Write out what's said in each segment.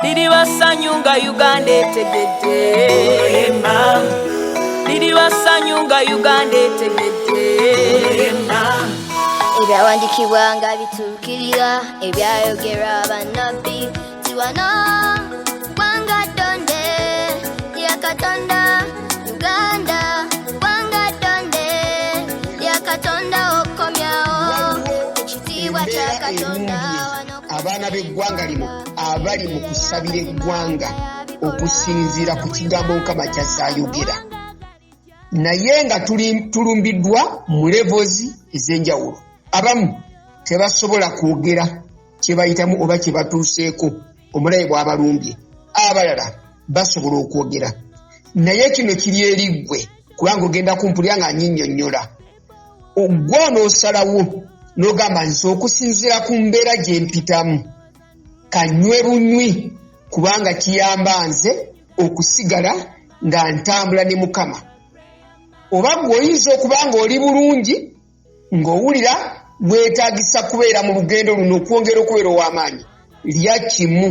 Liriba ssanyu nga Uganda etegedde. Liriba ssanyu nga Uganda etegedde. Ebyawandiikibwa nga bituukirira, ebyayogerwa bannabbi, ti wano ggwanga ttonde lya Katonda. Uganda ggwanga ttonde lya Katonda, okomyawo ekitiibwa kya Embeera Katonda erumbye wano ku abaana b'eggwanga lino abali mu kusabira eggwanga okusinziira ku kigambo Mukama kyazzaayogera, naye nga tulumbiddwa mu levels ez'enjawulo. Abamu tebasobola kwogera kye bayitamu oba kye batuuseeko omulabe bw'abalumbye. Abalala basobola okwogera, naye kino kiri eri ggwe, kubanga ogenda kumpulira nga nnyinnyonnyola. Gwe onoosalawo n'ogamba, "Nze okusinziira ku mbeera gye mpitamu, kanywe bunywi, kubanga kiyamba nze okusigala nga ntambula ne Mukama." Oba gwe oyinza okuba nga oli bulungi, ng'owulira weetaagisa kubeera mu lugendo luno okwongera okubeera ow'amaanyi, lya kimu.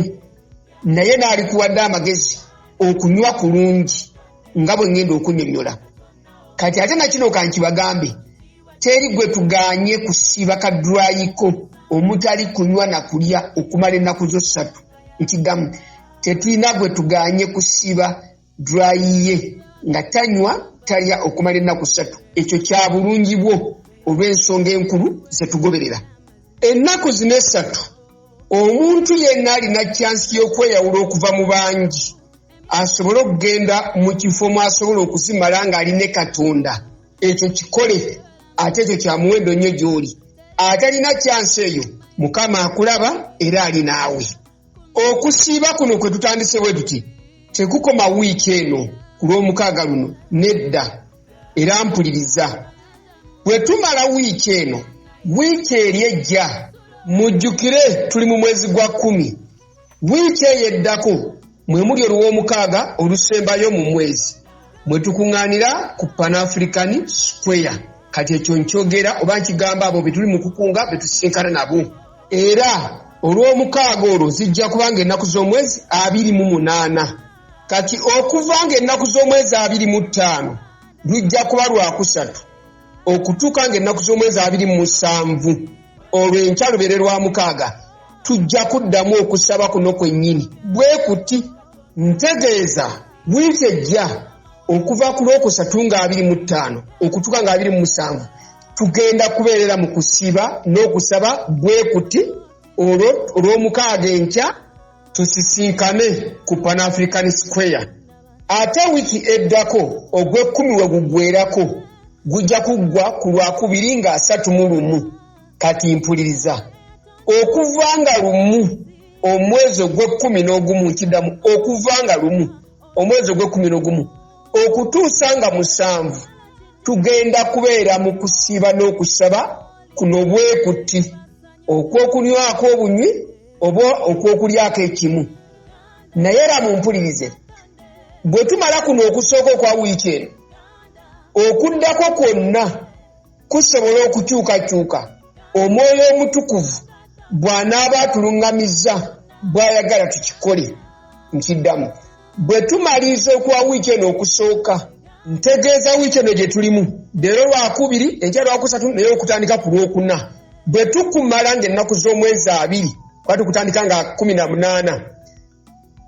Naye n'alikuwadde amagezi okunywa kulungi nga bwe ŋŋenda okunnyonnyola kati. Ate nakino kankibagambe, teri gwe tuganye kusiiba ka dry ko omutali kunywa na kulya okumala ennaku zo 3. Nkiddamu, tetulina gwe tuganye kusiiba dry ye nga tanywa, talya okumala ennaku 3. Ekyo kya bulungi bwo olw'ensonga enkulu zetugoberera. Ennaku zino 3, omuntu yenna alina chance y'okweyawula okuva mu bangi, asobole okugenda mu kifo mwasobola okuzimala ng'ali ne Katonda, ekyo kikole. Ate ekyo kya muwendo nnyo gy'oli. Atalina chance eyo, Mukama akulaba era ali naawe. Okusiiba kuno kwe tutandise bwe tuti tekukoma wiiki eno ku Lwomukaaga luno, nedda. Era mpuliriza, bwe tumala wiiki eno, wiiki eri ejja, mujjukire tuli mu mwezi gwa 10, wiiki eyo eddako mwe muli olw'omukaaga olusembayo mu mwezi mwe tukuŋŋaanira ku Pan African Square. Kati ekyo nkyogera oba nkigamba abo be tuli mu kukunga, be tusisinkana nabo. Era olw'omukaaga olwo zijja kubanga ennaku z'omwezi 28. Kati okuva ng'ennaku z'omwezi 25 lujja kuba Lwakusatu, okutuuka ng'ennaku z'omwezi 27, olwo enkya lubeere lwa mukaaga, tujja kuddamu okusaba kuno kwennyini bwe kuti. Ntegeeza wiiki ejja, okuva ku Lwokusatu nga 25 okutuuka nga 27, tugenda kubeerera mu kusiiba n'okusaba bwe kuti. Olwo olw'omukaaga enkya tusisinkane ku Pan African Square. Ate wiiki eddako, ogw'ekkumi we guggweerako, gujja kuggwa ku Lwakubiri nga 31. Kati mpuliriza, okuva nga 1 omwezi ogw'ekkumi n'ogumu, nkiddamu, okuva nga 1 omwezi ogw'ekkumi n'ogumu okutuusa nga 7, tugenda kubeera mu kusiiba n'okusaba kuno bwe kuti, okw'okunywako obunywi oba okw'okulyako ekimu. Naye era mumpulirize, bwe tumala kuno okusooka okwa wiiki eno, okuddako kwonna kusobola okukyukakyuka Omwoyo Omutukuvu bw'anaaba atuluŋŋamizza bw'ayagala tukikole. Nkiddamu, bwe tumaliriza okwa wiiki eno okusooka, ntegeeza wiiki eno gye tulimu leero Lwakubiri, enkya Lwakusatu, naye okutandika ku Lwokuna, bwe tukumala ng'ennaku z'omwezi 20, kuba tukutandika nga 18,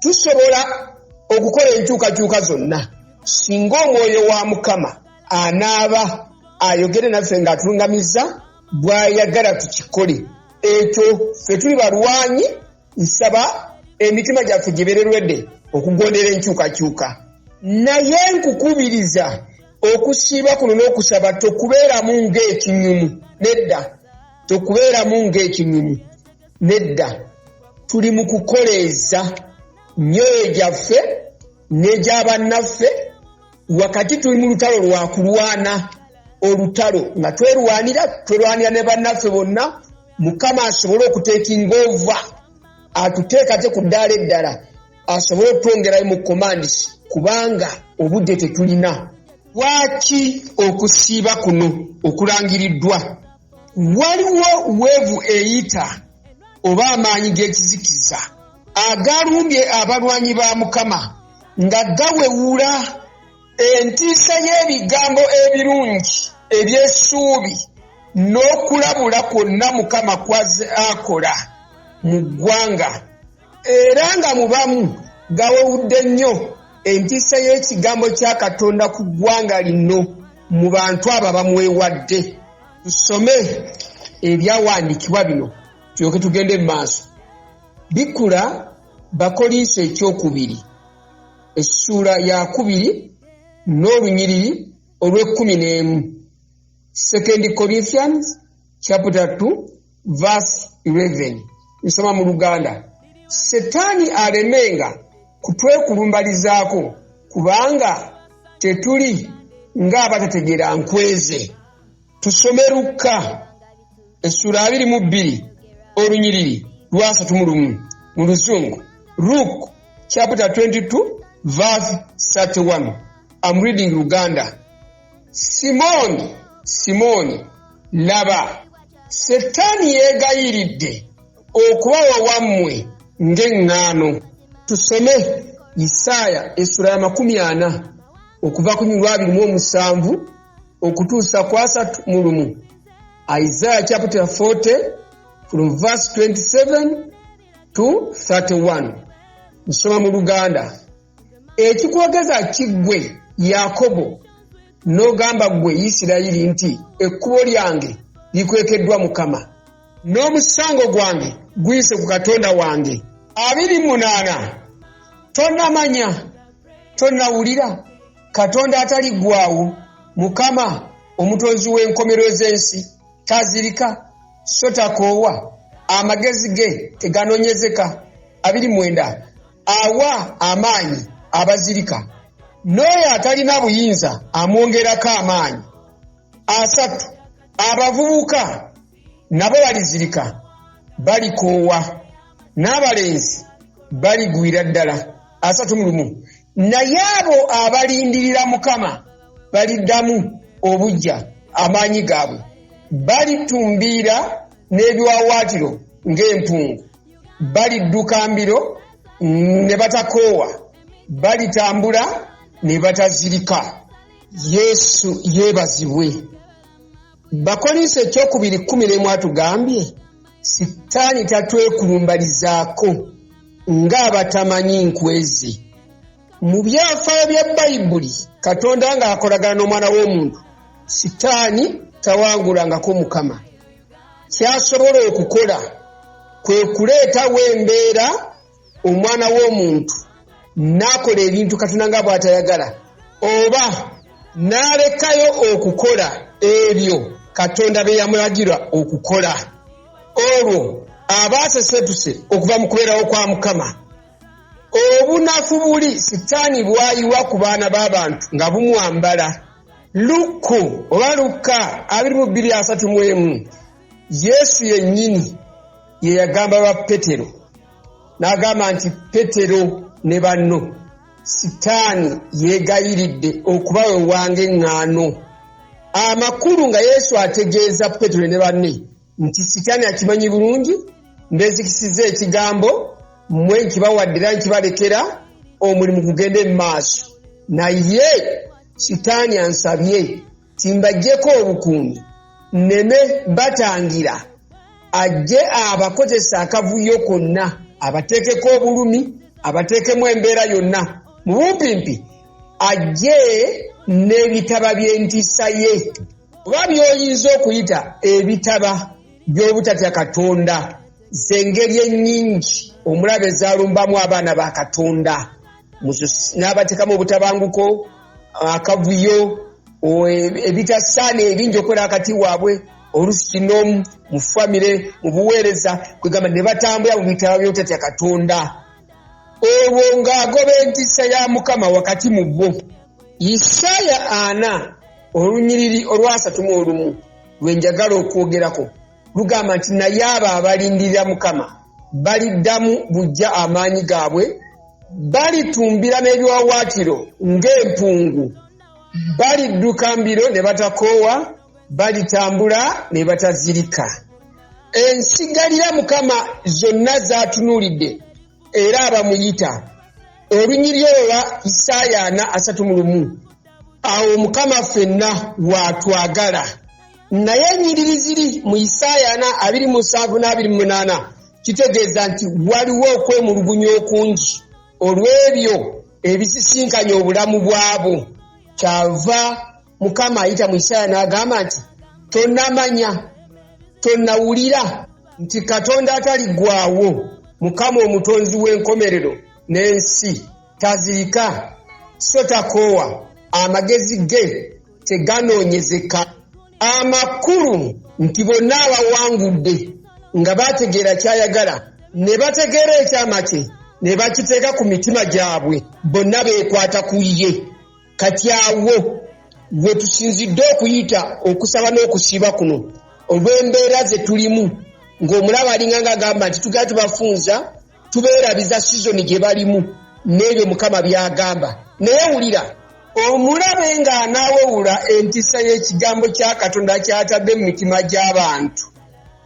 tusobola okukola enkyukakyuka zonna singa Omwoyo wa Mukama anaaba ayogere naffe ng'atulungamizza bw'ayagala tukikole. Ekyo ffe tuli balwanyi. Nsaba emitima gyaffe gibeererwedde okugondera enkyukakyuka. Naye nkukubiriza, okusiiba kuno n'okusaba tokubeeramu ng'ekinyumu, nedda. Tokubeeramu ng'ekinyumu, nedda. Tuli mu kukoleeza myoyo gyaffe n'egy'abannaffe. Wakati tuli mu lutalo lwa kulwana olutalo nga twerwanira, twerwanira ne bannaffe bonna, Mukama asobole okutakinga over, atuteekate ku ddaala eddala, asobole okutwongerayo mu commands, kubanga obudde tetulina. Lwaki okusiiba kuno okulangiriddwa? Waliwo wave eyita oba amaanyi g'ekizikiza. Agalumbye abalwanyi ba Mukama nga gawewula entiisa y'ebigambo ebirungi eby'essuubi n'okulabula kwonna Mukama kw'azze akola mu ggwanga, era nga mu bamu gawewudde nnyo entiisa y'ekigambo kya Katonda ku ggwanga lino mu bantu abo abamwewadde. Tusome ebyawandiikibwa bino tulyoke tugende mu maaso. Bikkula Bakolinso ekyokubiri essuula ya kubiri n'olunyiriri olw'ekkumi n'emu. Second Corinthians chapter 2 verse 11. Nsoma mu Luganda. Setaani alemenga kutwekulumbalizaako kubanga tetuli ng'abatategeera nkweze. Tusome Lukka essuula 22 olunyiriri lwa 31 mu Luzungu. Luke chapter 22 verse 31. I'm reading Luganda. Simooni, Simooni, laba, Setaani yeegayiridde okubawa wammwe ng'eŋŋaano. Tusome Isaaya essula ya 40 okuva ku lwa 27 okutuusa ku 31. Isaiah chapter 40 from verse 27 to 31. Nsoma mu Luganda. Ekikwogeza ki ggwe Yakobo, n'ogamba ggwe Isirayiri nti, Ekkubo lyange likwekeddwa Mukama, n'omusango gwange guyise ku Katonda wange. 28 tonnamanya, tonnawulira, Katonda ataliggwaawo, Mukama, Omutonzi w'enkomerero z'ensi, tazirika so takoowa, amagezi ge teganoonyezeka. 29 awa amaanyi abazirika, n'oyo atalina buyinza amwongerako amaanyi. 30 abavubuka nabo balizirika, balikoowa, n'abalenzi baligwira ddala. 31 naye abo abalindirira Mukama baliddamu obuggya amaanyi gaabwe, balitumbiira n'ebiwaawaatiro ng'empungu, balidduka mbiro ne batakoowa, balitambula ne batazirika. Yesu yeebazibwe. Bakolinso ekyokubiri 11 atugambye Sitaani tatwekulumbalizaako ng'abatamanyi nkwezi. Mu byafaayo bya Bayibuli, Katonda ng'akolagana n'omwana w'omuntu, Sitaani tawangulangako Mukama. Ky'asobola okukola kwe kuleetawo embeera omwana w'omuntu n'akola ebintu Katonda nga bw'atayagala oba n'alekayo okukola ebyo Katonda bye yamulagira okukola. Olwo aba asesetuse okuva mu kubeerawo kwa Mukama. Obunafu buli Sitaani bw'ayiwa ku baana b'abantu nga bumwambala. Lukku oba Lukka 22:31, Yesu yennyini ye yagamba ba Petero n'agamba nti, Petero ne banno, Sitaani yeegayiridde okubawewa ng'eŋŋaano. Amakulu nga Yesu ategeeza Petero ne banne nti Sitaani akimanyi bulungi, mbeezikisizza ekigambo, mmwe nkibawadde era nkibalekera, omulimu gugende mu maaso. Naye Sitaani ansabye timbaggyeko obukuumi, nneme batangira, ajje abakozesa akavuyo konna, abateekeko obulumi, abateekemu embeera yonna. Mu bumpimpi, ajje n'ebitaba by'entiisa ye, oba by'oyinza okuyita ebitaba by'obutatya Katonda, z'engeri ennyingi omulabe z'alumbamu abaana ba Katonda, n'abateekamu obutabanguko, akavuyo, ebitasaana ebingi okubeera wakati waabwe, oluusi kinoomu, mu famire, mu buweereza, kwegamba ne batambula mu bitaba by'obutatya Katonda. Olwo ng'agoba entiisa ya Mukama wakati mu bo. Isaaya 40 olunyiriri olwasatu mu olumu lwe njagala okwogerako lugamba nti, naye abo abalindirira Mukama baliddamu buggya amaanyi gaabwe, balitumbira n'ebiwaawaatiro ng'empungu, balidduka mbiro ne batakoowa, balitambula ne batazirika. Ensigalira Mukama zonna z'atunuulidde. era abamuyita. Olunyiriri olwo lwa Isaaya 4:31. Awo Mukama ffenna w'atwagala. Naye ennyiriri ziri mu Isaaya 4:27 n'28 kitegeeza nti waliwo okwemulugunya okungi olw'ebyo ebisisinkanye obulamu bwabo. Kyava Mukama ayita mu Isaaya n'agamba nti, Tonnamanya, tonnawulira nti Katonda ataliggwaawo, Mukama Omutonzi w'enkomerero n'ensi, tazirika so takoowa, amagezi ge teganoonyezeka. Amakulu nti bonna abawangudde nga bategeera ky'ayagala ne bategeera ekyama kye ne bakiteeka ku mitima gyabwe, bonna beekwata ku ye. Kati awo we tusinzidde okuyita okusaba n'okusiiba kuno olw'embeera ze tulimu, ng'omulabe alinga ng'agamba nti tugenda tubafunza, tubeerabiza sizoni gye balimu n'ebyo Mukama by'agamba. Naye wulira! Omulabe ng'anaawewula entiisa y'ekigambo kya Katonda ky'atadde mu mitima gy'abantu,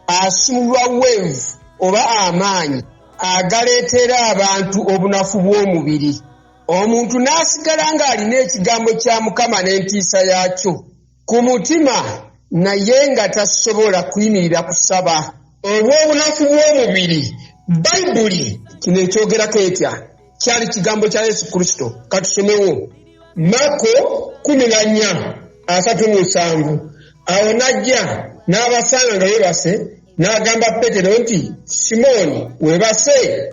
asumulula wave oba amaanyi agaleetera abantu obunafu bw'omubiri. Omuntu n'asigala ng'alina ekigambo kya Mukama n'entiisa yaakyo ku mutima naye nga tasobola kuyimirira kusaba. Olw'obunafu bw'omubiri. Bayibuli kino ekyogerako etya? Kyali kigambo kya Yesu Kristo. Ka tusomewo. Makko 14:37. Awo n'ajja n'abasanga nga beebase, n'agamba Peetero nti, Simooni, weebase?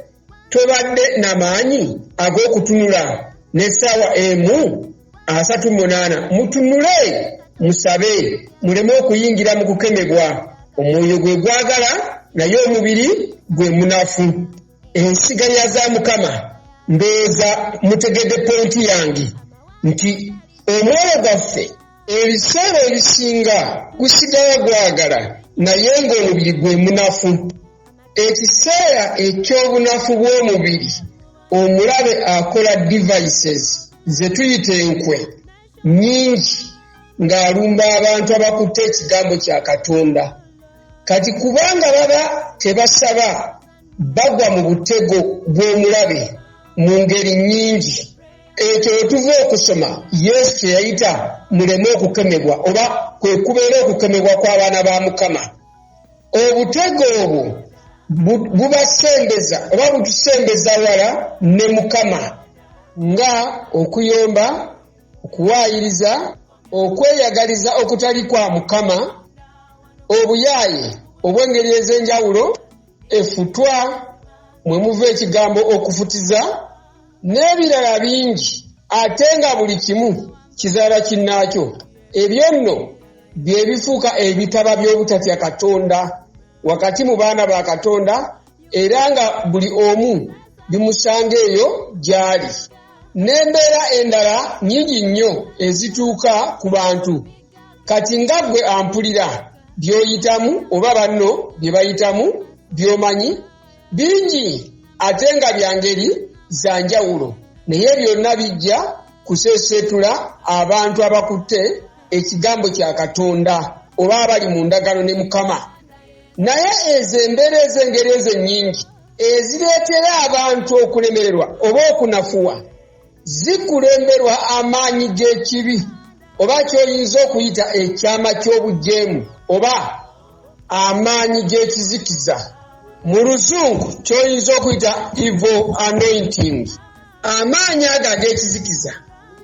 Tobadde na maanyi ag'okutunula n'essaawa emu? 38 Mutunule, musabe, muleme okuyingira mu kukemebwa. Omwoyo gwe gwagala, naye omubiri gwe munafu. Ensigalira za Mukama, ndowooza mutegedde pointi yange nti omwoyo gwaffe ebiseera ebisinga gusigala gwagala naye ng'omubiri gwe munafu. Ekiseera eky'obunafu bw'omubiri, omulabe akola devices ze tuyita enkwe nnyingi ng'alumba abantu abakutte ekigambo kya Katonda. Kati kubanga baba tebasaba, bagwa mu butego bw'omulabe mu ngeri nnyingi. Ekyo we tuva okusoma Yesu kye yayita muleme okukemebwa oba kwe kubeera okukemebwa kw'abaana ba Mukama. Obutego obwo bubasembeza oba butusembeza wala ne Mukama, nga okuyomba, okuwaayiriza, okweyagaliza okutali kwa Mukama, obuyaaye obw'engeri ez'enjawulo, effutwa, mwe muva ekigambo okufutiza, n'ebirala bingi, ate nga buli kimu kizaala kinnaakyo. Ebyo nno bye bifuuka ebitaba by'obutatya Katonda wakati mu baana ba Katonda, era nga buli omu bimusanga eyo gy'ali. N'embeera endala nnyingi nnyo ezituuka ku bantu. Kati nga ggwe ampulira, by'oyitamu oba banno bye bayitamu by'omanyi, bingi ate nga bya ngeri za njawulo, naye byonna bijja kuseeseetula abantu abakutte Ekigambo kya Katonda oba abali mu ndagaano ne Mukama. Naye ezo embeera ez'engeri ezo ennyingi ezireetera abantu okulemererwa oba okunafuwa zikulemberwa amaanyi g'ekibi oba ky'oyinza okuyita ekyama ky'obujeemu oba amaanyi g'ekizikiza, mu Luzungu ky'oyinza okuyita evil anointing. Amaanyi ago ag'ekizikiza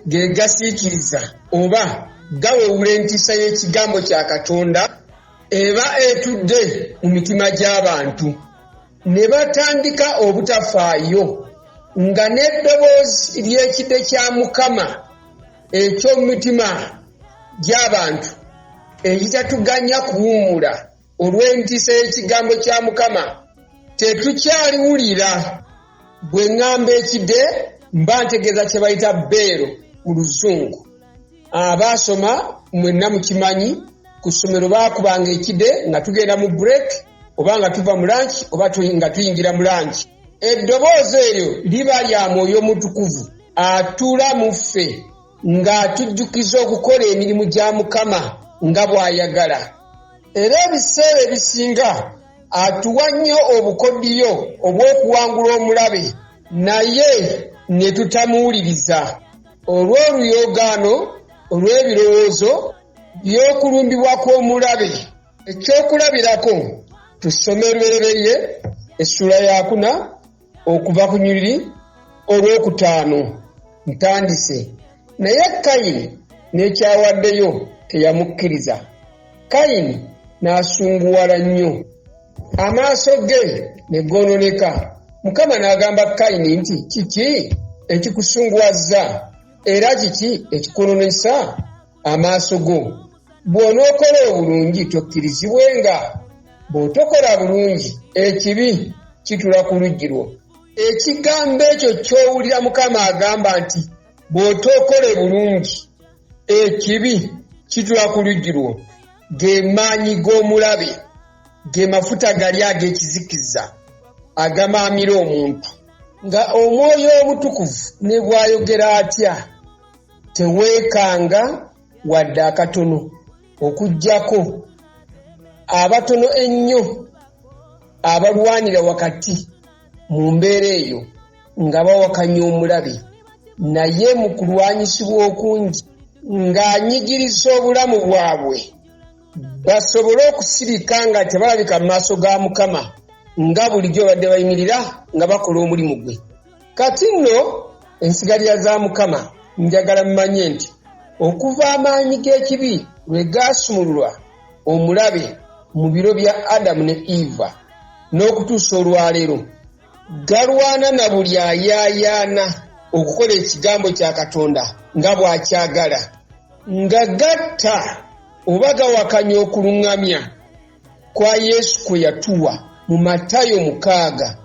ge gasiikiriza oba gawewula entiisa y'ekigambo kya Katonda eba etudde mu mitima gy'abantu ne batandika obutafaayo nga n'eddoboozi ly'ekide kya Mukama eky'omu mitima gy'abantu ekitatuganya kuwummula olw'entiisa y'ekigambo kya Mukama tetukyaliwulira. Bwe ŋŋamba ekide mba ntegeeza kye bayita bbeero mu Luzungu. Abaasoma mwenna mukimanyi, ku ssomero baakubanga ekide nga tugenda mu break oba nga tuva mu lunch oba nga tuyingira mu lunch. Eddoboozi eryo liba lya Mwoyo Mutukuvu atuula mu ffe ng'atujjukiza okukola emirimu gya Mukama nga bw'ayagala. Era ebiseera ebisinga atuwa nnyo obukodiyo obw'okuwangula omulabe. Naye ne tutamuwuliriza olw'oluyoogaano olw'ebirowoozo by'okulumbibwa kw'omulabe. Ekyokulabirako, tusome Lubereberye essuula yakuna okuva ku nyiriri olwokutaano. Ntandise. Naye Kayini n'ekyawaddeyo teyamukkiriza. Kayini n'asunguwala nnyo, amaaso ge ne goononeka. Mukama n'agamba Kayini nti, Kiki ekikusunguwazza, era kiki ekikwonoonesa amaaso go? Bw'onookola obulungi tokkirizibwenga? Bw'otokola bulungi, ekibi kitula ku luggi lwo. Ekigambo ekyo ky'owulira Mukama agamba nti bw'otookole bulungi, ekibi kitula ku luggi lwo, ge maanyi g'omulabe, ge mafuta gali ag'ekizikiza agamaamira omuntu. Nga Omwoyo Omutukuvu ne bw'ayogera atya, teweekanga wadde akatono, okuggyako abatono ennyo abalwanira wakati mu mbeera eyo nga bawakanya omulabe, naye mu kulwanyisibwa okungi ng'anyigiriza obulamu bwabwe basobole okusirika nga tebalabika mu maaso ga Mukama nga bulijjo babadde bayimirira nga bakola omulimu gwe. Kati nno ensigalira za Mukama, njagala mumanye nti okuva amaanyi g'ekibi lwe gaasumululwa omulabe mu biro bya Adamu ne Eva n'okutuusa olwaleero, galwana na buli ayaayaana okukola ekigambo kya Katonda nga bw'akyagala, nga gatta oba gawakanya okuluŋŋamya kwa Yesu kwe yatuwa mu Matayo 6,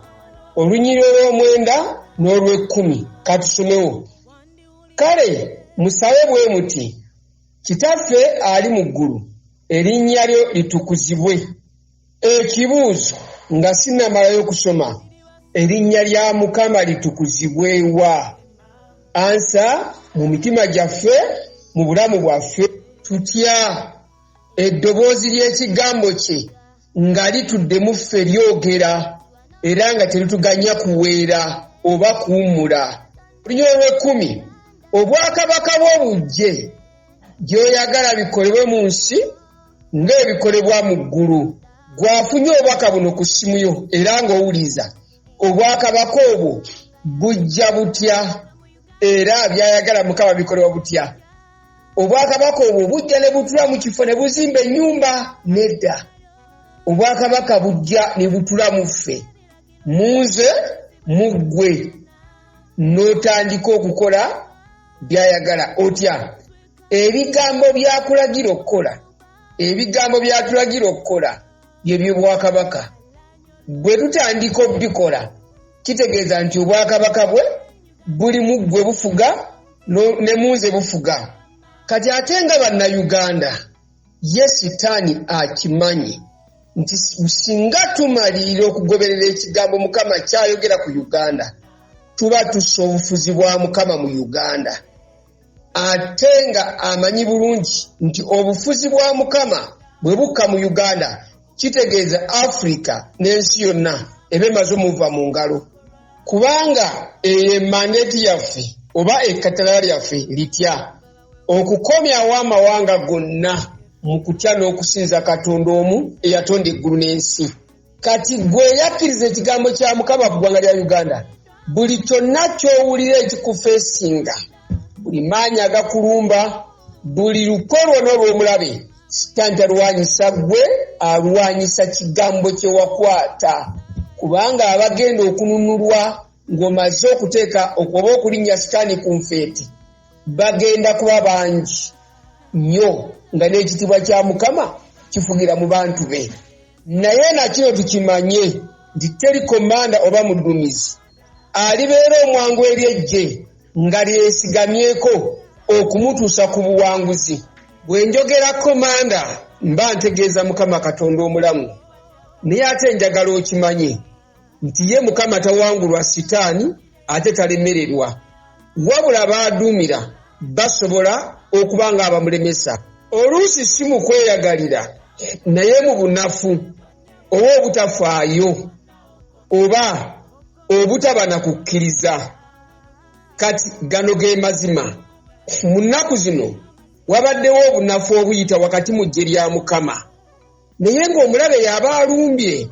olunyiriri olw'omwenda n'olw'ekkumi. Katusomewo. Kale musabe bwe muti, Kitaffe ali mu ggulu, erinnya lyo litukuzibwe. Ekibuuzo, nga sinnamalayo kusoma, erinnya lya Mukama litukuzibwe wa? Ansa, mu mitima gyaffe, mu bulamu bwaffe. Tutya eddoboozi ly'ekigambo kye nga litudde mu ffe lyogera era nga terituganya kuweera oba kuwummula. Olunyiriri olw'ekkumi, Obwakabaka bwo bujje, by'oyagala bikolebwe mu nsi ng'ebikolebwa mu ggulu. Ggwe afunye obubaka buno ku ssimu yo era ng'owuliriza, obwakabaka obwo bujja butya era by'ayagala Mukama bikolebwa butya? Obwakabaka obwo bujja ne butula mu kifo ne buzimba ennyumba? Nedda. Obwakabaka bujja ne butula mu ffe, mu nze, mu ggwe, n'otandika okukola by'ayagala. Otya? Ebigambo by'akulagira okukola, ebigambo by'atulagira okukola bye by'obwakabaka. Bwe tutandika okubikola, kitegeeza nti obwakabaka bwe buli mu ggwe bufuga ne mu nze bufuga. Kati ate nga Bannayuganda, ye Sitaani akimanyi nti singa tumalirira okugoberera ekigambo Mukama ky'ayogera ku Uganda, tuba tussa obufuzi bwa Mukama mu Uganda. Ate nga amanyi bulungi nti obufuzi bwa Mukama bwe bukka mu Uganda, kitegeeza Africa n'ensi yonna eba emaze omuva mu ngalo. Kubanga eyo ye mandate yaffe oba ekkatala lyaffe litya okukomyawo amawanga gonna mu kutya n'okusinza Katonda omu eyatonda eggulu n'ensi. Kati ggwe eyakkiriza ekigambo kya Mukama ku ggwanga lya Uganda, buli kyonna ky'owulira ekikufeesinga, buli maanyi agakulumba, buli lukwe lwonna olw'omulabe, Sitaani talwanyisa ggwe, alwanyisa kigambo kye wakwata. Kubanga abagenda okununulwa ng'omaze okuteeka oba okulinnya Sitaani ku nfeete bagenda kuba bangi nnyo, nga n'ekitiibwa kya Mukama kifugira mu bantu be. Naye na kino tukimanye nti teri komanda oba mudduumizi alibeera omwangu eri eggye nga lyesigamyeko okumutuusa ku buwanguzi. Bwe njogera komanda mba ntegeeza Mukama Katonda omulamu, naye ate njagala okimanye nti ye Mukama tawangulwa Sitaani ate talemererwa, wabula b'aduumira basobola okuba ng'abamulemesa, oluusi si mu kweyagalira naye mu bunafu oba obutafaayo oba. Obutaba na kukkiriza. Kati gano ge mazima. Mu nnaku zino wabaddewo obunafu obuyita wakati mu ggye lya Mukama. Naye ng'omulabe y'aba alumbye,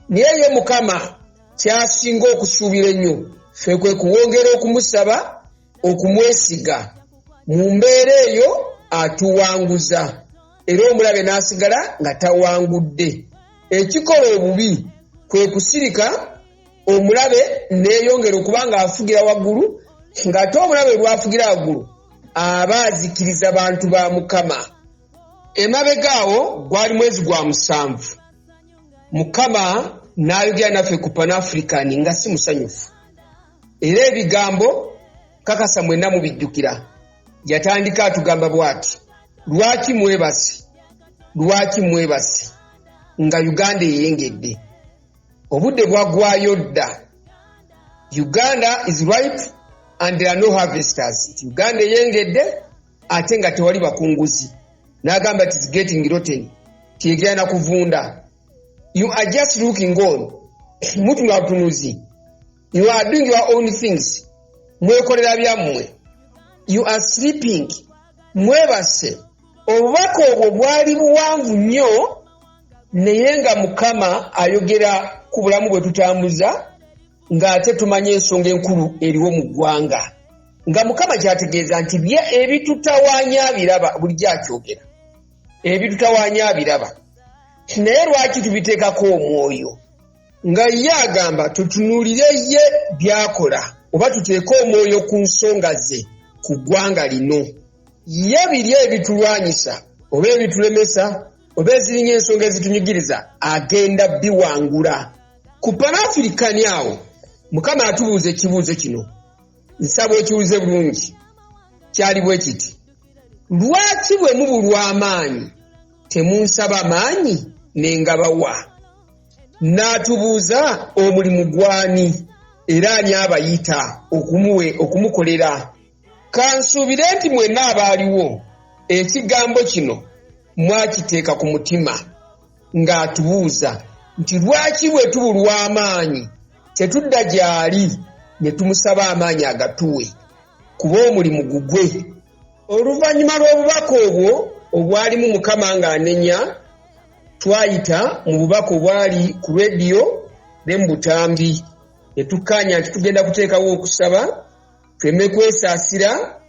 naye ye Mukama ky'asinga okusuubira ennyo ffe kwe kuwongera okumusaba, okumwesiga. Mu mbeera eyo atuwanguza era omulabe n'asigala nga tawangudde. Ekikola obubi kwe kusirika omulabe neeyongera okuba ng'afugira waggulu, ng'ate omulabe lw'afugira waggulu aba azikiriza bantu ba Mukama. Emabega awo gwali mwezi gwa musanvu, Mukama n'ayogera naffe ku Pan African nga si musanyufu, era ebigambo kakasa mwenna mubijjukira. Yatandika atugamba bw'ati, lwaki mwebase? Lwaki mwebase nga Uganda eyengedde? Obudde bwagwayo dda. Uganda is ripe and there are no harvesters. Uganda eyengedde ate nga tewali bakunguzi. N'agamba nti it's getting rotten, kyegera na kuvunda. You are just looking on, mutunula butunuzi. You are doing your own things, mwekolera byammwe. You are sleeping, mwebase. Obubaka obwo bwali buwanvu nnyo, naye nga Mukama ayogera ku bulamu bwe tutambuza ng'ate tumanye ensonga enkulu eriwo mu ggwanga. Nga Mukama kyategeeza nti bye ebitutawaanya abiraba, bulijjo akyogera, ebitutawaanya abiraba, naye lwaki tubiteekako omwoyo? Nga ye agamba tutunuulire ye by'akola oba tuteeke omwoyo ku nsonga ze ku ggwanga lino. Ye biri ebitulwanyisa oba ebitulemesa oba eziringa ensonga ezitunyigiriza agenda biwangula. Ku Pan African awo Mukama atubuuza ekibuuzo kino, nsaba okiwulize bulungi. Kyali bwe kiti, lwaki bwe mubulwa amaanyi temunsaba maanyi nengabawa? N'atubuuza omulimu gwani era ani abayita okumukolera. Kansuubire nti mwenna abaaliwo ekigambo kino mwakiteeka ku mutima, ng'atubuuza nti lwaki bwe tubulwa amaanyi tetudda gy'ali ne tumusaba amaanyi agatuwe, kuba omulimu gugwe. Oluvannyuma lw'obubaka obwo obwalimu Mukama ng'anenya, twayita mu bubaka obwali ku rediyo ne mu butambi, ne tukkaanya nti tugenda kuteekawo okusaba tuleme kwesaasira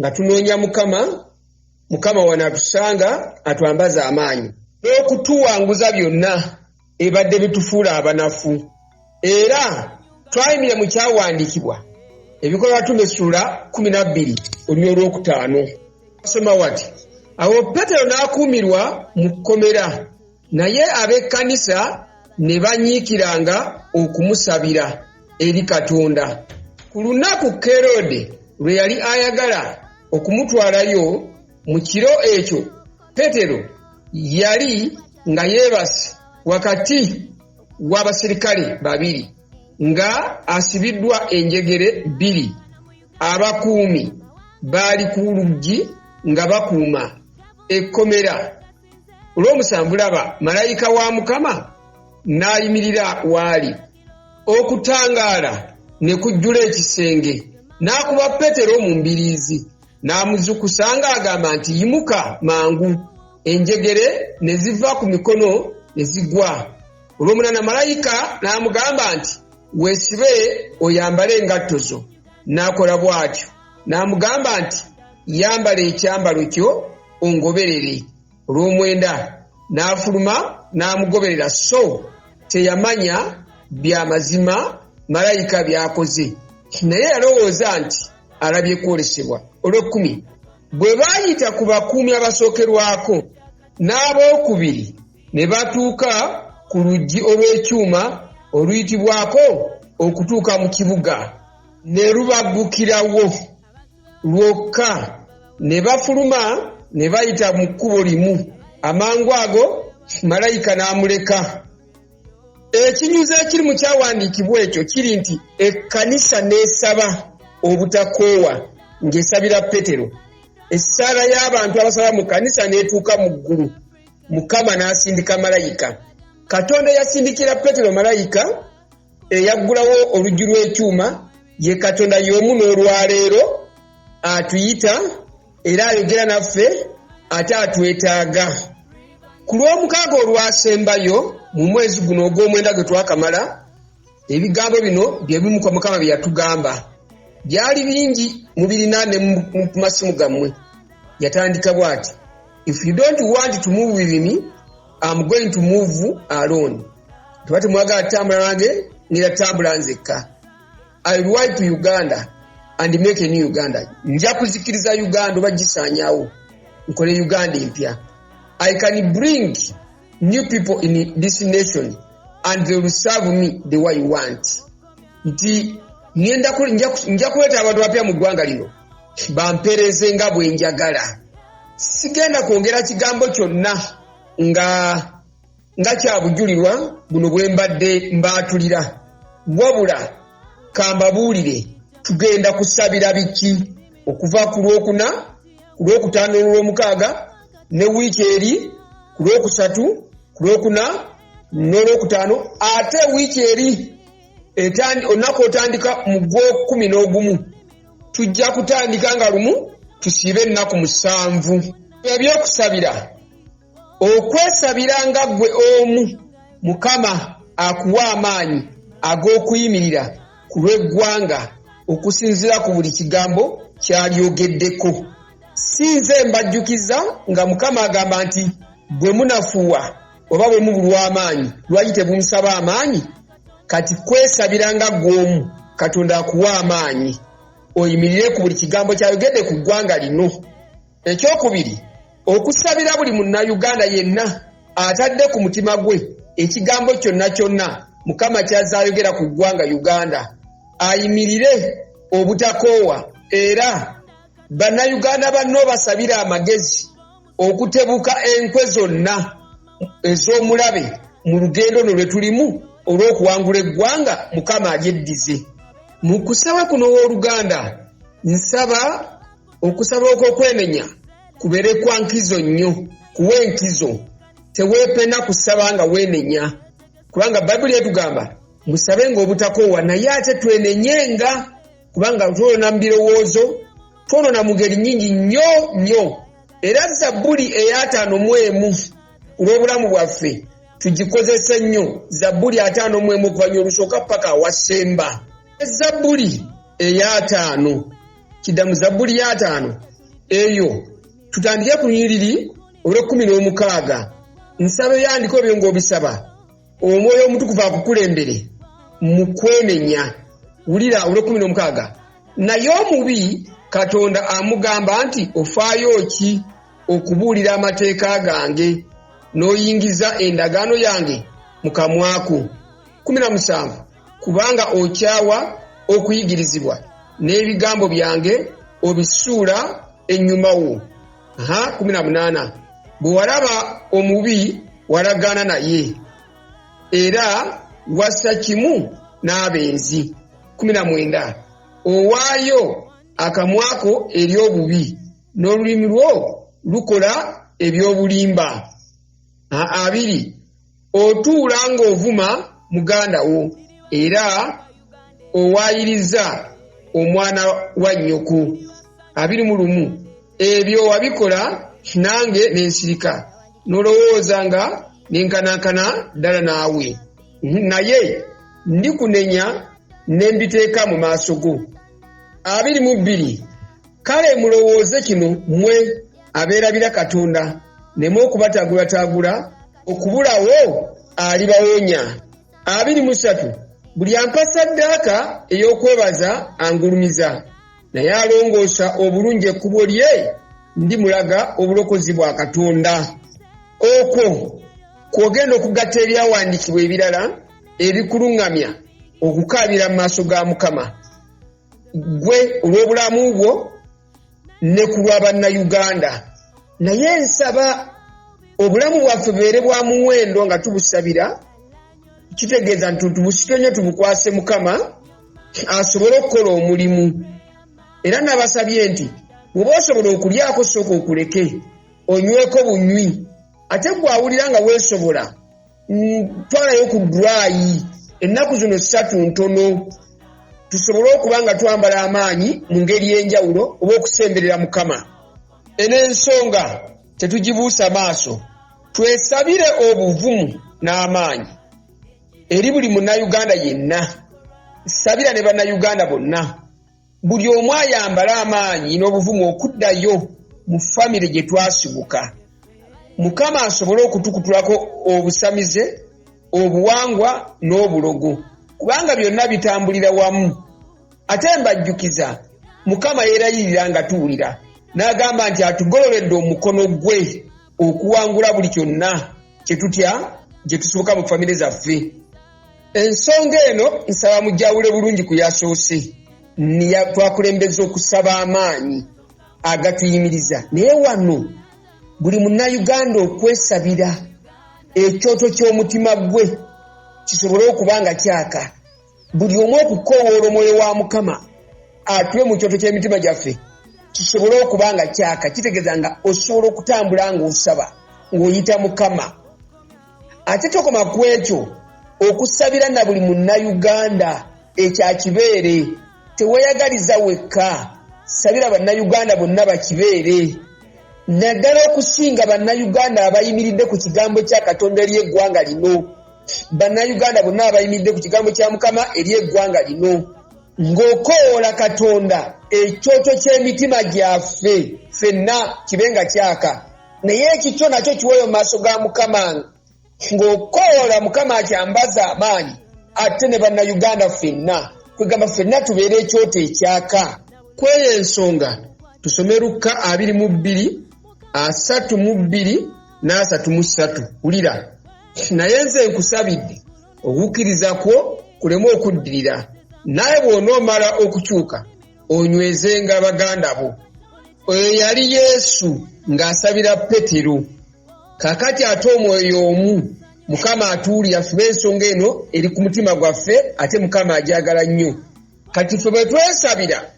nga tunoonya Mukama. Mukama wano atusanga atwambaza amaanyi n'okutuwanguza byonna ebadde bitufuula abanafu. Era twayimira mu kyawandiikibwa Ebikolwa Bitume ssuula 12 oluny olwokutaano. Soma wati, awo Peetero n'akuumirwa mu kkomera, naye ab'ekkanisa ne banyiikiranga okumusabira eri Katonda. Ku lunaku Kerode lwe yali ayagala okumutwalayo, mu kiro ekyo Peetero yali nga yeebase wakati w'abaserikale babiri, nga asibiddwa enjegere bbiri. Abakuumi baali ku luggi nga bakuuma ekkomera. Olw'omusanvu laba, malayika wa Mukama n'ayimirira w'ali, okutangaala ne kujjula ekisenge, n'akuba Peetero mu mbiriizi, n'amuzukusa ng'agamba nti yimuka mangu. Enjegere ne ziva ku mikono ne zigwa. Olw'omunaana malayika n'amugamba nti weesibe oyambale engatto zo. N'akola bw'atyo. N'amugamba nti yambala ekyambalo kyo ongoberere. Olw'omwenda n'afuluma n'amugoberera, so teyamanya bya mazima malayika by'akoze, naye yalowooza nti alabye kwolesebwa. Olw'ekkumi bwe baayita ku bakuumi abasookerwako n'abookubiri ne batuuka ku luggi olw'ekyuma oluyitibwako okutuuka mu kibuga, ne lubaggukirawo lwokka, ne bafuluma ne bayita mu kkubo limu. Amangu ago malayika n'amuleka. Ekinyuzi ekiri mu kyawandiikibwa ekyo kiri nti ekkanisa n'esaba obutakoowa ng'esabira Peetero. Essaala y'abantu abasaba mu kkanisa n'etuuka mu ggulu, Mukama n'asindika malayika. Katonda yasindikira Peetero malayika eyaggulawo oluggi lw'ekyuma ye Katonda y'omu n'olwaleero atuyita era ayogera naffe ate atwetaaga. Ku Lwomukaaga olwasembayo mu mwezi guno ogw'omwenda gwe twakamala, ebigambo bino bye bimu ku Mukama bye yatugamba. Byali bingi mubirina ne mu masimu gammwe. Yatandika bw'ati, If you don't want to move with me, I'm going to move alone. Tuba temwagala tutambula nange, ngenda tutambula nzekka. I will wipe Uganda and make a new Uganda. Nja kuzikiriza Uganda oba gisaanyaawo nkole Uganda empya. I can bring new people in this nation and they will serve me the way you want. Nti ngenda nja kuleeta abantu bapya mu ggwanga lino bampeereze nga bwe njagala. Sigenda kwongera kigambo kyonna nga kya bujulirwa buno bwe mbadde mbaatulira, wabula kambabuulire tugenda kusabira biki okuva ku Lwokuna, ku Lwokutaano, n'Olwomukaaga ne wiiki eri ku Lwokusatu, ku Lwokuna n'Olwokutaano, ate wiiki eri olunaku otandika mu gw'okumi n'ogumu tujja kutandika nga lumu tusiibe ennaku 7. Ebyokusabira, okwesabira nga ggwe omu, Mukama akuwa amaanyi ag'okuyimirira ku lw'eggwanga okusinziira ku buli kigambo ky'alyogeddeko. Si nze mbajjukiza nga Mukama agamba nti bwe munafuwa oba bwe mubulwa amaanyi, lwaki temumusaba amaanyi? Kati kwesabira nga ggwe omu, Katonda akuwa amaanyi oyimirire ku buli kigambo ky'ayogedde ku ggwanga lino. Ekyokubiri, okusabira buli Munnayuganda yenna atadde ku mutima gwe ekigambo kyonna kyonna Mukama ky'azze ayogera ku ggwanga Uganda, ayimirire obutakoowa era Bannayuganda banno basabire amagezi okutebuka enkwe zonna ez'omulabe mu lugendo luno lwe tulimu olw'okuwangula eggwanga Mukama alyeddize. Mu kusaba kuno ow'oluganda, nsaba okusaba okw'okwenenya kubeere kwa nkizo nnyo, kuwa enkizo. Teweepena kusaba nga weenenya, kubanga Bayibuli etugamba musabe nga obutakoowa, naye ate twenenyenga, kubanga twonoona mu birowoozo, twonoona mu ngeri nnyingi nnyo nnyo. Era Zabbuli ey'ataano mu emu ku lw'obulamu bwaffe tugikozese nnyo. Zabbuli 51 okuva nnyo olusooka paka awasemba. Zabbuli ey'ataano kiddamu Zabbuli y'ataano eyo tutandike ku lunyiriri olw'ekkumi n'omukaaga. Nsaba ebyandiko ebyo ng'obisaba Omwoyo Omutukuvu akukulembere mu kwenenya. Wulira olw'ekkumi n'omukaaga. Naye omubi Katonda amugamba nti ofaayo ki okubuulira amateeka gange n'oyingiza endagaano yange mu kamwa ko? 17 kubanga okyawa okuyigirizibwa n'ebigambo byange obisuula ennyuma wo. 18 bwe walaba omubi walagaana naye, era wassa kimu n'abenzi. 19 owaayo akamwa ko eri obubi, n'olulimi lwo lukola eby'obulimba. 20 otuula ng'ovuma muganda wo, era owaayiriza omwana wa nnyoko. 21 ebyo wabikola nange ne nsirika, n'olowooza nga nenkanankana ddala naawe, naye ndikunenya ne mbiteeka mu maaso go. 22 kale mulowooze kino mmwe abeerabira Katonda, nneme okubataagulataagula, okubulawo alibawonya. 23 buli ampa ssaddaaka ey'okwebaza angulumiza, naye alongoosa obulungi ekkubo lye ndimulaga obulokozi bwa Katonda. Okwo kw'ogenda okugatta ebyawandiikibwa ebirala ebikuluŋŋamya okukaabira mu maaso ga Mukama ggwe olw'obulamu bwo ne ku lwa Bannayuganda. Naye nsaba obulamu bwaffe bubeere bwa muwendo nga tubusabira, kitegeeza nti tubusike nnyo tubukwase Mukama asobole okukola omulimu. Era nabasabye nti bw'oba osobola okulyako sooka okuleke onyweko bunywi, ate gwe awulira nga weesobola twalayo ku dry. Ennaku zino ssatu ntono tusobole okuba nga twambala amaanyi mu ngeri y'enjawulo oba okusemberera Mukama. Eno ensonga tetugibuusa maaso, twesabire obuvumu n'amaanyi eri buli Munnayuganda yenna. Sabira ne Bannayuganda bonna, buli omu ayambale amaanyi n'obuvumu okuddayo mu famire gye twasibuka, Mukama asobole okutukutulako obusamize, obuwangwa n'obulogo, kubanga byonna bitambulira wamu. Ate mbajjukiza, Mukama yeerayirira nga tuwulira, n'agamba nti atugololedde omukono gwe okuwangula buli kyonna kye tutya gye tusibuka mu famire zaffe. Ensonga eno nsaba mujawule bulungi ku yasoose. Twakulembeza okusaba amaanyi agatuyimiriza, naye wano buli Munnayuganda okwesabira ekyoto ky'omutima gwe kisobole okuba nga kyaka, buli omu okukoowoola omwoyo wa Mukama atule mu kyoto ky'emitima gyaffe kisobole okuba nga kyaka. Kitegeeza nga osobola okutambula ng'osaba ng'oyita Mukama. Ate tokoma ku ekyo, okusabira na buli Munnayuganda ekyakibeere. Teweyagaliza wekka, sabira Bannayuganda bonna bakibeere, naddala okusinga Bannayuganda abayimiridde ku kigambo kya Katonda eri eggwanga lino. Bannayuganda bonna abayimiridde ku kigambo kya Mukama eri eggwanga lino, ng'okoowoola Katonda ekyoto ky'emitima gyaffe ffenna kibe nga kyaka, naye ekikyo nakyo kiweeyo mu maaso ga Mukama ng'okoowoola Mukama akyambaze amaanyi, ate ne Bannayuganda ffenna, kwegamba ffenna tubeere ekyoto ekyaka. Kweyo ensonga tusome Lukka 22, 32 n'33. Wulira, naye nze nkusabidde okukkiriza kwo kuleme okuddirira, naawe bw'onoomala okukyuka onywezenga baganda bo. Oyo yali Yesu ng'asabira Peetero. Kaakati ate omwoyo omu Mukama atuwulira ffe ensonga eno eri ku mutima gwaffe, ate Mukama agyagala nnyo. Kati ffe bwe twesabira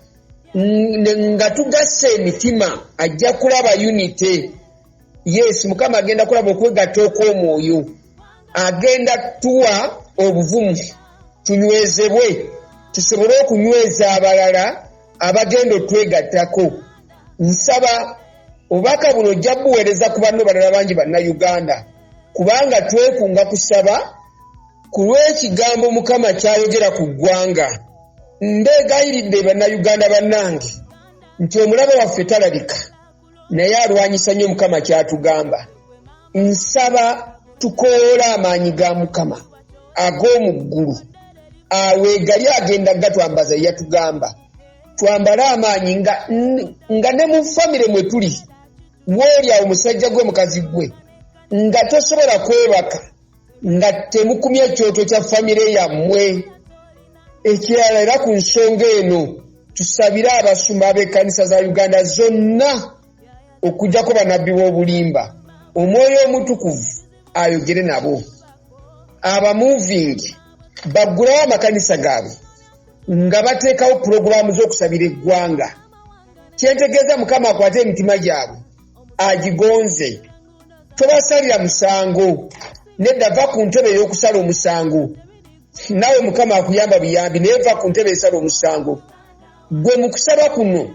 nga tugasse emitima, ajja kulaba unity. Yes, Mukama agenda kulaba okwegatta okw'omwoyo, agenda tuwa obuvumu tunywezebwe, tusobole okunyweza abalala abagenda otwegattako. Nsaba obubaka buno ojja buweereza ku banno balala bangi Bannayuganda, kubanga twekunga kusaba ku lw'ekigambo Mukama ky'ayogera ku ggwanga. Mbeegayiridde Bannayuganda bannange nti omulabe waffe talabika, naye alwanyisa nnyo Mukama ky'atugamba. Nsaba tukoowole amaanyi ga Mukama ag'omu ggulu, aweegali agenda gatwambaza yatugamba twambale amaanyi nga ne mu famire mwe tuli, wooli awo musajja gwe mukazi gwe nga tosobola kwebaka nga temukumye ekyoto kya famire yammwe. Ekirala era ku nsonga eno tusabire abasumba ab'ekkanisa za Uganda zonna okuggyako bannabbi b'obulimba, omwoyo omutukuvu ayogere nabo, abamuvingi baggulewo amakanisa gaabwe nga bateekawo pulogulaamu z'okusabira eggwanga. Kyentegeeza Mukama akwate emitima gyabwe agigonze. Tobasalira musango, nedda, va ku ntebe ey'okusala omusango. Naawe Mukama akuyamba buyambi, naye va ku ntebe esala omusango. Ggwe mu kusaba kuno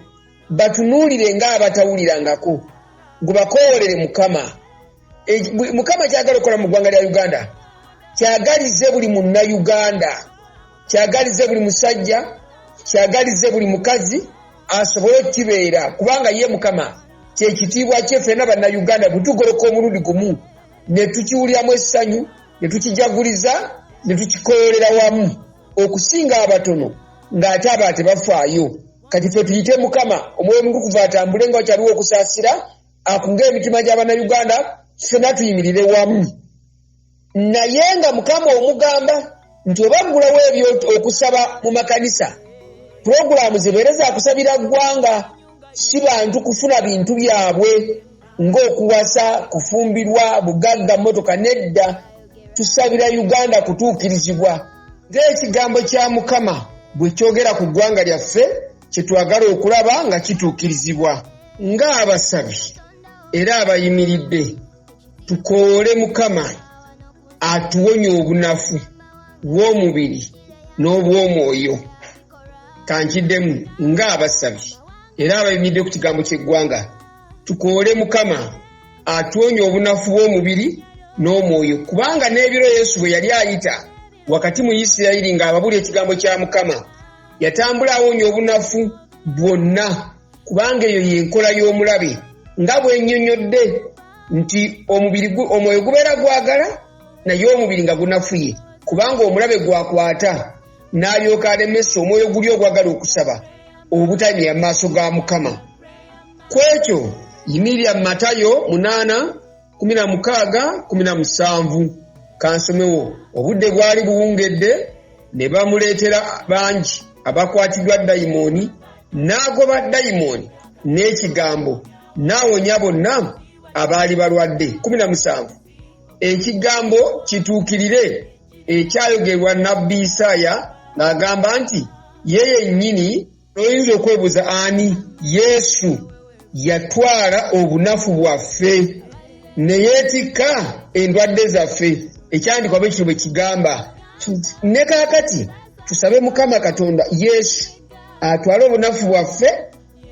batunuulire ng'abatawulirangako, gwe bakoowolere Mukama. Mukama kyagala okukola mu ggwanga lya Uganda, kyagalize buli Munnayuganda, kyagalize buli musajja, kyagalize buli mukazi asobole okukibeera, kubanga ye Mukama kyekitiibwa kye. Ffenna Bannayuganda bwe tugoloka omulundi gumu ne tukiwuliramu essanyu, ne tukijaguliza, ne tukikoolera wamu, okusinga abatono ng'ate abalala tebafaayo. Kati ffe tuyite Mukama, Omwoyo Omutukuvu atambule nga wakyaliwo okusaasira, akunge emitima gya Bannayuganda, ffenna tuyimirire wamu. Naye nga Mukama omugamba nti oba ggulawo ebyo okusaba mu makanisa, pulogulaamu zibeere za kusabira ggwanga, si bantu kufuna bintu byabwe ng'okuwasa, kufumbirwa, bugagga, mmotoka. Nedda, tusabira Uganda kutuukirizibwa ng'ekigambo kya Mukama bwe kyogera ku ggwanga lyaffe kye twagala okulaba nga kituukirizibwa. Ng'abasabi era abayimiridde, tukoowole Mukama atuwonye obunafu bw'omubiri n'obw'omwoyo. Kankiddemu ng'abasabi era abayimiridde ku kigambo ky'eggwanga, tukoole Mukama atuwonya obunafu bw'omubiri n'omwoyo, kubanga n'ebiro Yesu bwe yali ayita wakati mu Isirayiri ng'ababuulira ekigambo kya Mukama, yatambula awonya obunafu bwonna, kubanga eyo y'enkola y'omulabe, nga bwe nnyonnyodde nti omubiri omwoyo gubeera gwagala naye omubiri nga gunafuye, kubanga omulabe gwakwata n'alyoka alemesa omwoyo guli ogwagala okusaba obutayimira mu maaso ga Mukama. Ku ekyo yimirira mu Matayo 8:16-17. Kansomewo. Obudde bwali buwungedde, ne bamuleetera bangi abakwatiddwa dayimooni, n'agoba dayimooni n'ekigambo, n'awonya bonna abaali balwadde. 17, ekigambo kituukirire ekyayogerwa nnabbi Isaaya ng'agamba nti ye yennyini. Oyinza okwebuuza ani? Yesu yatwala obunafu bwaffe ne yeetikka endwadde zaffe, ekyandikwa bwe kityo bwe kigamba. Ne kaakati tusabe Mukama Katonda Yesu atwale obunafu bwaffe,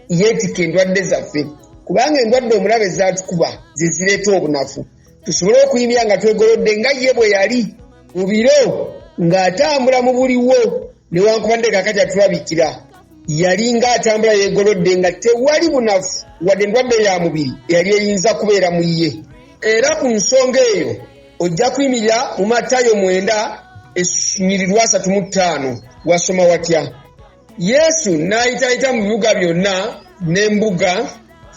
yeetikka endwadde zaffe, kubanga endwadde omulabe zaatukuba ze zireeta obunafu, tusobole okuyimirira nga twegolodde nga ye bwe yali mu biro ng'atambula mu buliwo, newankubadde kaakati atulabikira. Yali ng'atambula yeegolodde nga tewali bunafu wadde endwadde ya mubiri eyali eyinza kubeera mu ye. Era ku nsonga eyo ojja kuyimirira mu Matayo 9 ennyiriri 35. Wasoma watya? Yesu n'ayitaayita mu bibuga byonna n'embuga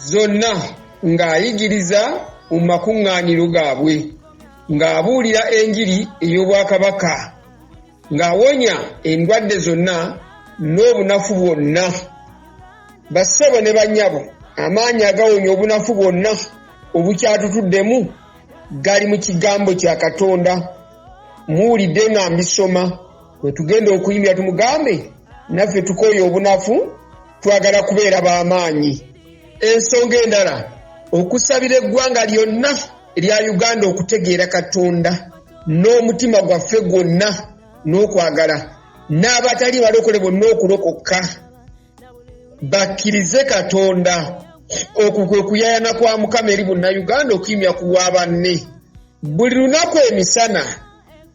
zonna ng'ayigiriza mu makuŋŋaaniro gaabwe, ng'abuulira enjiri ey'obwakabaka, ng'awonya endwadde zonna n'obunafu bwonna. Bassebo ne bannyabo, amaanyi agawonya obunafu bwonna obukyatutuddemu gali mu kigambo kya Katonda. Muwulidde nga mbisoma. Bwe tugenda okuyimbira tumugambe naffe tukooye obunafu, twagala kubeera b'amaanyi. Ensonga endala, okusabira eggwanga lyonna erya Uganda okutegeera Katonda n'omutima gwaffe gwonna n'okwagala, n'abatali balokole bonna okulokoka bakkirize Katonda. Okwo kwe kuyaayana kwa Mukama eri Bannayuganda okuyimya ku lwa banne. Buli lunaku emisana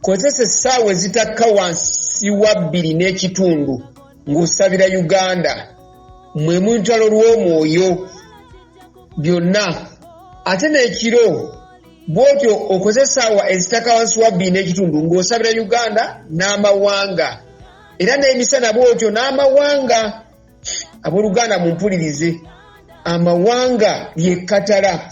kozesa essaawa ezitakka wansi wa bbiri n'ekitundu ng'osabira Uganda, mwe mu lutalo lw'omwoyo byonna, ate n'ekiro bw'otyo okoze essaawa ezitakka wansi wa bbiri n'ekitundu ng'osabira Uganda n'amawanga, era n'emisana bw'otyo n'amawanga. Abooluganda mumpulirize, amawanga ly'ekkatala.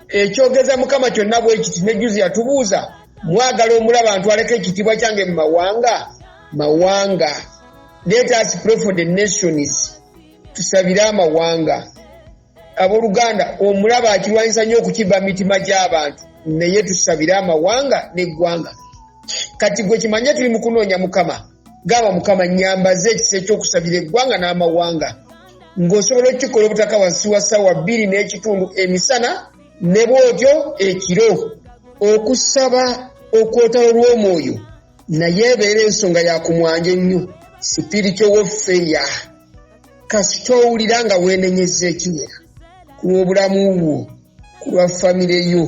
Ekyogeza Mukama kyonna bwe kiti, ne jjuzi yatubuuza, mwagala omulaba ntwaleko ekitiibwa kyange mu mawanga? Mawanga. Let us pray for the nations. Tusabire amawanga. Abooluganda, omulaba akirwanyisa nnyo okukiva mu mitima gy'abantu, naye tusabire amawanga n'eggwanga. Kati gwe kimanye tuli mu kunoonya Mukama. Gamba Mukama, nnyambaze ekisa eky'okusabira eggwanga n'amawanga. Ng'osobola okukikola obutaka wansi wa ssaawa bbiri n'ekitundu emisana ne bw'otyo ekiro. Okusaba okw'olutalo lw'omwoyo naye ebeera ensonga ya ku mwanjo nnyo, spiritual warfare. Kasita owulira nga weenenyezza ekiwera ku lw'obulamu bwo, ku lwa famire yo,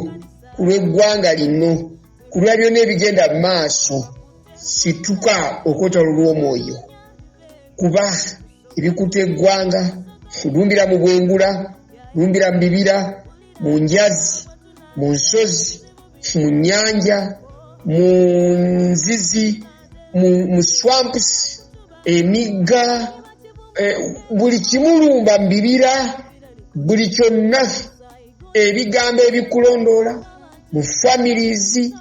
ku lw'eggwanga lino, ku lwa byonna ebigenda mu maaso, situka okw'olutalo lw'omwoyo, kuba ebikuta eggwanga, lumbira mu bwengula, lumbira mu bibira, mu njazi, mu nsozi, mu nnyanja, mu nzizi, mu swamps, emigga, buli kimu lumba mu bibira, buli kyonna, ebigambo ebikulondoola mu families,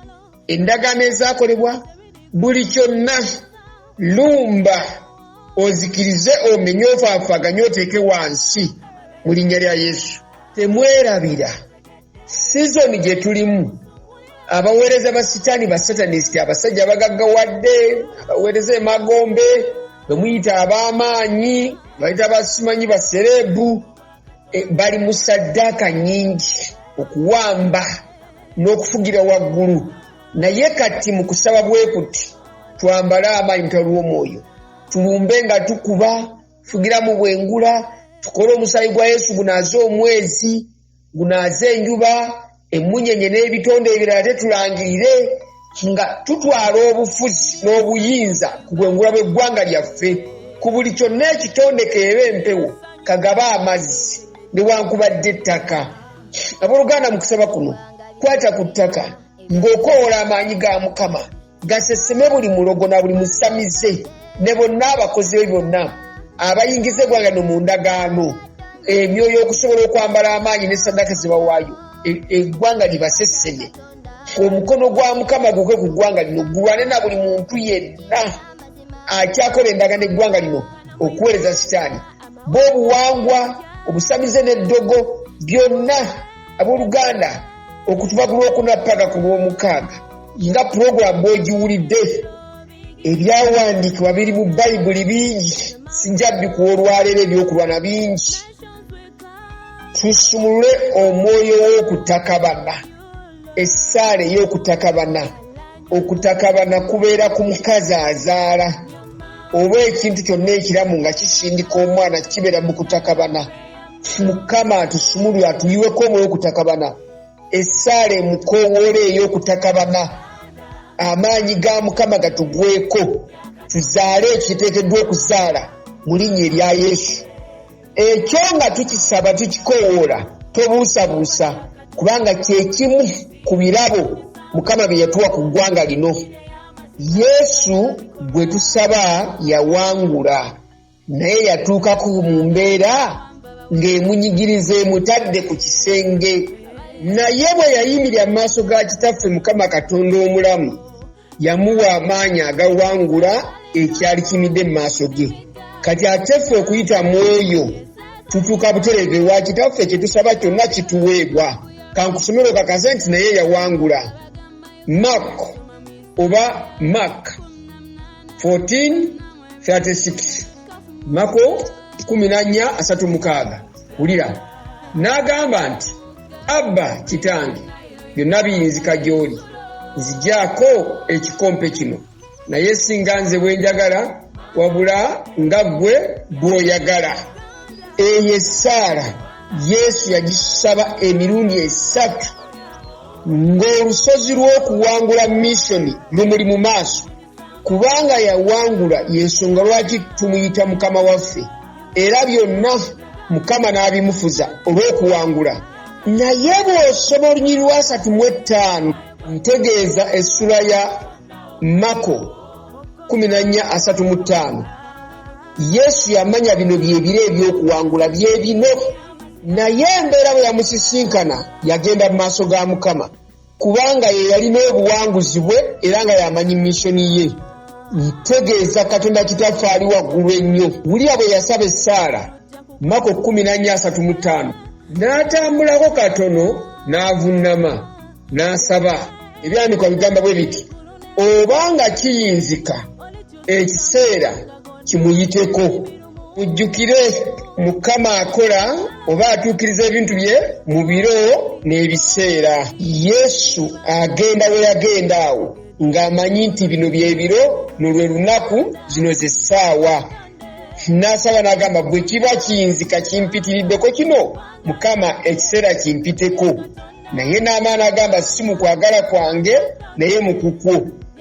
endagaano ezaakolebwa, buli kyonna lumba ozikirize, omenye, ofaafaganye, oteeke wansi mu linnya lya Yesu. Temwerabira sizoni gye tulimu, abaweereza ba Sitaani, ba Satanist, abasajja abagaggawadde, abaweereza emagombe, bwe muyita ab'amaanyi, bayita basimanyi baserebu, bali mu saddaaka nnyingi okuwamba n'okufugira waggulu. Naye kati mu kusaba bwe kuti Twambale amaanyi mutalo w'omwoyo, tulumbe nga tukuba, tufugira mu bwengula, tukole omusaayi gwa Yesu gunaaze omwezi, gunaaze enjuba, emmunyenye n'ebitonde ebirala, tetulangirire nga tutwala obufuzi n'obuyinza ku bwengula bw'eggwanga lyaffe, ku buli kyonna ekitonde, keebe empewo, kagabe amazzi, newankubadde ettaka. Abooluganda, mu kusaba kuno kwata ku ttaka ng'okowoola amaanyi ga Mukama gaseseme buli mulogo na buli musamize ne bonna abakozi be bonna abayingiza eggwanga lino mu ndagaano, emyoyo okusobola okwambala amaanyi ne saddaaka ze bawaayo, eggwanga libaseseme. Omukono gwa Mukama guke ku ggwanga lino, gulwane na buli muntu yenna akyakola endagaano eggwanga lino okuweereza Sitaani, bo obuwangwa, obusamize n'eddogo byonna. Abooluganda, okutuva ku Lwokuna paka ku Lwomukaaga, nga pulogulaamu bw'ogiwulidde, ebyawandiikibwa biri mu Bayibuli bingi, sijja bikuwa olwaleero. Ebyokulwana bingi. Tusumulule omwoyo w'okutakabana, essaala ey'okutakabana. Okutakabana kubeera ku mukazi azaala oba ekintu kyonna ekiramu nga kisindika omwana, kibeera mu kutakabana. Mukama atusumulule, atuyiweko omwoyo w'okutakabana, essaala emukoowoola ey'okutakabana. Amaanyi ga Mukama gatugweko, tuzaale ekiteekeddwa okuzaala mu linnya erya Yesu. Ekyo nga tukisaba, tukikoowoola, tobuusabuusa, kubanga kyekimu ku birabo Mukama bye yatuwa ku ggwanga lino. Yesu gwe tusaba yawangula, naye yatuukako mu mbeera ng'emunyigiriza, emutadde ku kisenge, naye bwe yayimirira mu maaso ga Kitaffe Mukama Katonda omulamu, yamuwa amaanyi agawangula ekyali kimidde mu maaso ge. Kati ate ffe okuyita mu oyo tutuuka butereevu ewa Kitaffe, kye tusaba kyonna kituweebwa. Kankusomere okakase nti naye yawangula. Mark oba Mark 14:36, Mako 14:36. Wulira, n'agamba nti, "Abba Kitange, byonna biyinzika gy'oli, nzigyako ekikompe kino, naye singa nze bwe njagala, wabula nga ggwe bw'oyagala." Eyo essaala Yesu yagisaba emirundi esatu ng'olusozi lw'okuwangula misoni lumuli mu maaso, kubanga yawangula. Y'ensonga lwaki tumuyita Mukama waffe, era byonna Mukama n'abimufuza olw'okuwangula. Naye bw'osoma olunyiri lwa 35, ntegeeza essula ya Mako 14:35, Yesu yamanya bino byebiro ebyokuwangula, bye bino, naye embeera bwe yamusisinkana yagenda mu maaso ga Mukama, kubanga ye yalina obuwanguzi bwe era nga yamanyi misoni ye, ntegeeza Katonda Kitaffe ali waggulu ennyo. Wulira bwe yasaba essaala, Mako 14:35. N'atambulako katono, n'avunnama, n'asaba. Ebyawandiikibwa bigamba bwe biti, oba nga kiyinzika ekiseera kimuyiteko. Mujjukire, Mukama akola oba atuukiriza ebintu bye mu biro n'ebiseera. Yesu agenda we yagenda awo ng'amanyi nti bino bye biro, nolwe lunaku, zino ze ssaawa. N'asaba n'agamba, "Bwe kiba kiyinzika kimpitiriddeko kino, Mukama, ekiseera kimpiteko." Naye n'amaani agamba, "Si mu kwagala kwange, naye mu kukwo."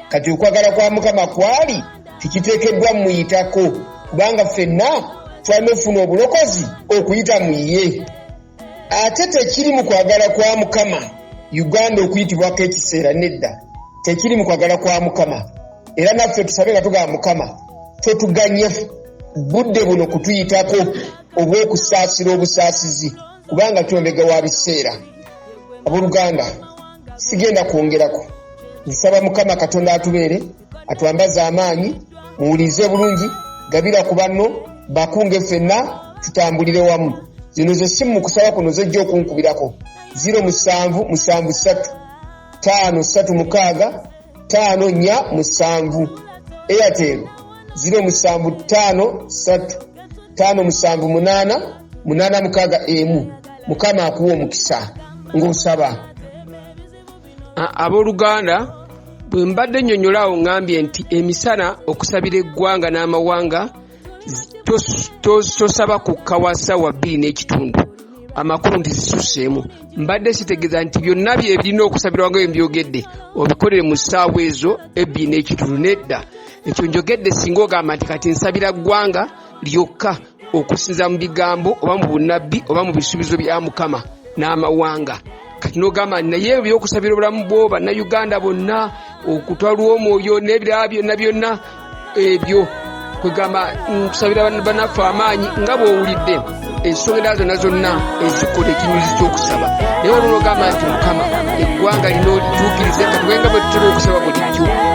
Kati okwagala kwa Mukama kwali tekiteekeddwa muyitako, kubanga ffenna twalina okufuna obulokozi okuyita mu ye. Ate tekiri mu kwagala kwa Mukama Uganda okuyitibwako ekiseera, nedda, tekiri mu kwagala kwa Mukama. Era naffe tusabe nga tugamba, "Mukama, totuganya budde buno kutuyitako obw'okusaasira obusaasizi, kubanga tulemega wa biseera." Abooluganda, sigenda kwongerako. Nsaba Mukama Katonda atubeere, atwambaze amaanyi. Muwulirize bulungi, gabira ku banno, bakunge, ffenna tutambulire wamu. Zino ze simu mu kusaba kuno zojja okunkubirako: 0773 536 547, Airtel 0753 578 861. Mukama akuwa omukisa ng'osaba. Abooluganda, Bwe mbadde nnyonnyola awo ŋŋambye nti emisana okusabira eggwanga n'amawanga tosaba kukka wa ssaawa 2:30, amakulu nti zisusseemu. Mbadde sitegeeza nti byonna bye birina okusabirwa nga bwe mbyogedde obikolere mu ssaawa ezo 2:30, nedda. Ekyo njogedde singa ogamba nti kati nsabira ggwanga lyokka okusinza mu bigambo oba mu bunnabbi oba mu bisuubizo bya Mukama n'amawanga. Kati n'ogamba naye ebyokusabira obulamu bwo bannayuganda bonna okutwalwa omwoyo n'ebirala byonna byonna ebyo kwegamba nkusabira banaffe amaanyi nga bw'owulidde ensonga endala zonna zonna ezikola ekinyuzi ky'okusaba. Naye olwo n'ogamba nti Mukama eggwanga lino lituukirize katugenga bwe tutera okusaba bulijjo.